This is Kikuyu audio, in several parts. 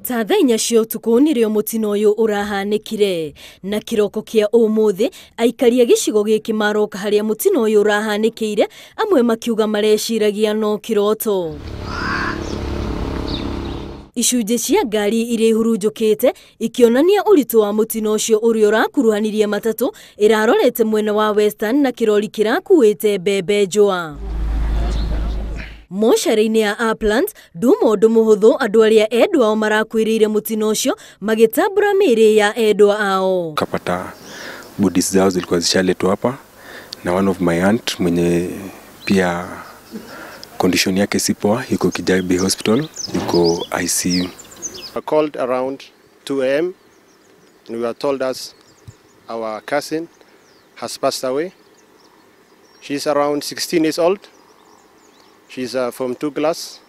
Ta thaa 4 cia ũtukũ nĩrĩo mũtino ũyũ ũrahanĩkire. Na kĩroko kĩa ũmũthĩ aikari a gĩcigo gĩkĩ maroka harĩa mũtino ũyũ ũrahanĩkĩire, amwe makiuga mareciragia no kĩroto. Icunjĩ cia ngari iria ihurunjũkĩte ikĩonania ũritũ wa mũtino ũcio ũrĩa ũrakuruhanirie matatũ ĩrarorete mwena wa Western na kĩrori kĩrakuĩte mbembe njũa. Mocarĩ-inĩ ya Uplands nduma ũndũ mũhũthũ andũ arĩa endwa ao marakuĩrĩire mũtino ũcio magĩtambũra mĩĩrĩ ya endwa ao. Kapata bodies zao zilikuwa zishaletwa hapa na one of my aunt mwenye pia condition yake si poa, yuko Kijabe Hospital, yuko ICU. I called around 2 a.m. and we were told us our cousin has passed away. She's around 16 years old. She's from 2 class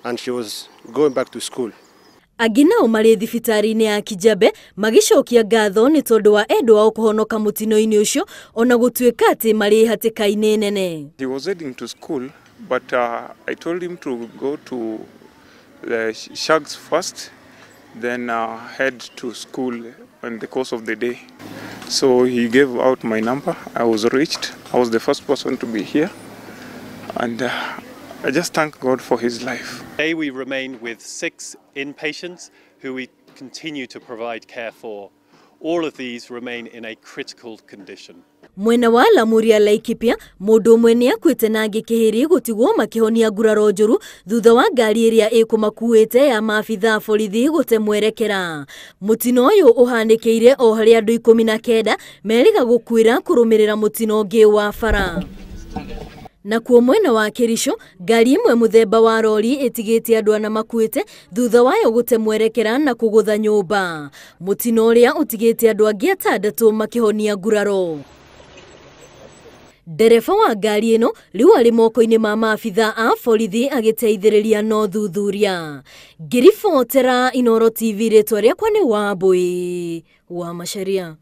and she was going back to school. Angĩ nao marĩ thibitarĩ-inĩ ya Kijabe magĩcokia ngatho nĩ tondũ wa endwa ao kũhonoka mũtino-inĩ ũcio ona gũtuĩka atĩ marĩ hatĩka-inĩ nene. He was heading to school, but I told him to go to the Shags first, then head to school in the course of the day. So he gave out my number. I was reached. I was the first person to be here. And I just thank God for his life. Today we remain with 6 inpatients who we continue to provide care for. All of these remain in a critical condition. Mwena wa Lamuria Laikipia mũndũ ũmwe nĩ akuĩte na angĩ kĩhĩri gũtigwo makĩhonia nguraro njũru thutha wa ngari ĩrĩa ĩkũmakuĩte ya maabitha a borithi gũte mwerekera. Mũtino ũyũ ũhanĩkĩire o harĩa andũ 19 merĩga gũkuĩra kũrũmĩrĩra mũtino ũngĩ wa bara. Nakuo mwena wa Kericho ngari ĩmwe mũthemba wa rori ĩtigĩte andũ ana makuĩte thutha wayo gũte mwerekera na kũgũtha nyũmba. Mũtino ũrĩa ũtigĩte andũ angĩ 6 makĩhonia nguraro. Ndereba wa ngari ĩno rĩu arĩ moko-inĩ ma maabitha a borithi agĩteithĩrĩria no thuthuria. Ngĩribotera Inooro TV, rĩtwa rĩakwa nĩ Wambui wa Macharia.